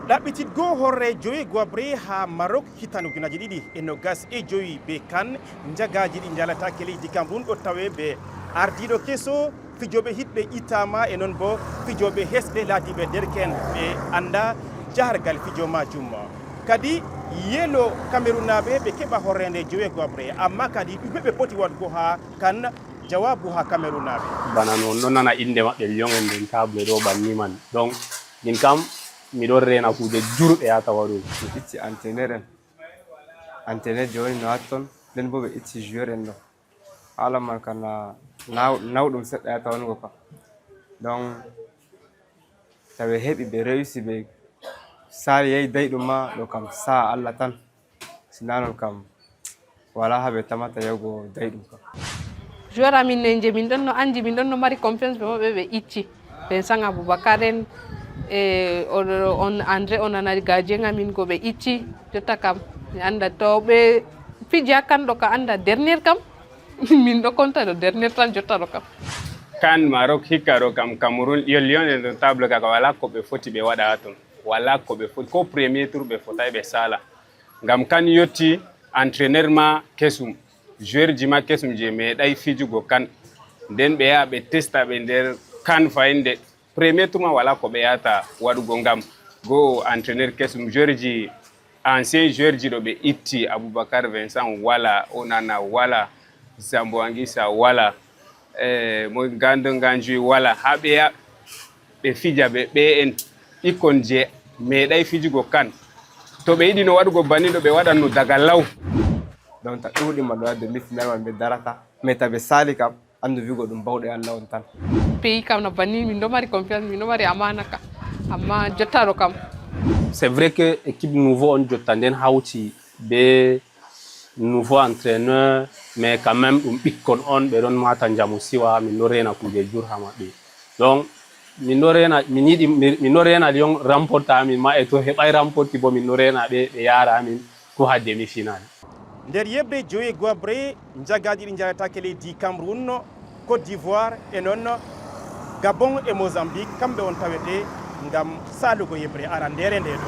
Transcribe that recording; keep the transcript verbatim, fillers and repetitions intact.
Ɗaɓɓititgo horre jowe goabre haa Maroc hitande ujunaaji ɗiɗi e nogas e jowi be kan, njagaaji ɗi njalataake leydi Cameroun ɗo tawe be ardiiɗo keso fijooɓe hitɓe ittaama e noon bo fijooɓe hesɓe laatiiɓe derken ɓe annda jahargal fijo majum. Kadi yelo Camerounaaɓe ɓe keɓa horrende jowe goabre, amma kadi ɗume ɓe poti waɗgo haa kan jawaabu haa Camerounaaɓe. Bana no on ɗon nana innde maɓɓe Lion en nden table ɗo banni man. Donc min kam miɗon reena kuuje jurɗe haa tawa ɗo. Ɓe itti entraîneur en. Entraîneur jooni no hatton, nden bo ɓe itti joueur en ɗo. Haala man kan na naw- nawɗum seɗɗa haa tawango ka. Donc tawi heɓi ɓe réussi ɓe sali yehi dayɗum ma ɗo kam sa Allah tan. Sina non kam wala haa ɓe tamata yahugo dayɗum kam. Joueur amin en je min ɗon no anndi, min ɗon no mari confiance ɓe maɓɓe ɓe icci. Vincent Aboubacar en e o- on André Onana gardien amin go ɓe icci. Jotta kam mi annda to ɓe fiji haa kan ɗo ka annda dernier kam. Min ɗo konta ɗo dernier tan jotta ɗo kam. Kan Maroc hikka ɗo kam Cameroun yo Lion en ɗo table kaka wala ko ɓe foti ɓe waɗa haa ton. Wala ko ɓe foti ko premier tour ɓe fotaay ɓe sala. Ngam kan yotti entraîneur ma kesum, joueur ji ma kesum je meeɗay fijugo kan. Nden ɓe yaha ɓe testa ɓe nder kan fayinde. Premier tour ma wala ko ɓe yahata waɗugo ngam go entraîneur kesum, joueur ji ancien joueur ji ɗo ɓe itti, Aboubacar Vincent wala, Onana wala, Zambo Anguissa wala, eh, mo Gando Ganjui wala, haa ɓe ya- ɓe fija ɓe ɓe en ɓikkon je meeɗay fijugo kan. To ɓe yiɗi no waɗugo banni ɗo ɓe waɗan no daga law. Donc ta ɗuuɗi ma ɗo ha demi final man ɓe darata, mais ta ɓe sali kam anndu vigo ɗum bawɗe Allah on tan. Pays kam na banni min ɗo mari confiance, min ɗo mari amana ka, amma jotta ɗo kam. C'est vrai que équipe nouveau on jotta nden hawti be nouveau entraîneur, mais quand même ɗum ɓikkon on ɓe ɗon mata njamu siwa, min ɗo rena kuje jur ha maɓɓe. Donc min ɗo rena, min yiɗi, min ɗo rena Lyon remporta, min ma e to heɓay remporti bo min ɗo rena ɓe ɓe yara min ko ha demi final. Nder yeɓre joye goabre njagaji ɗi njaratake leydi Cameroun, Côte d'Ivoire e noon Gabon e Mozambique, kamɓe on tawete ngam salugo yeɓre arandeere nde ɗo.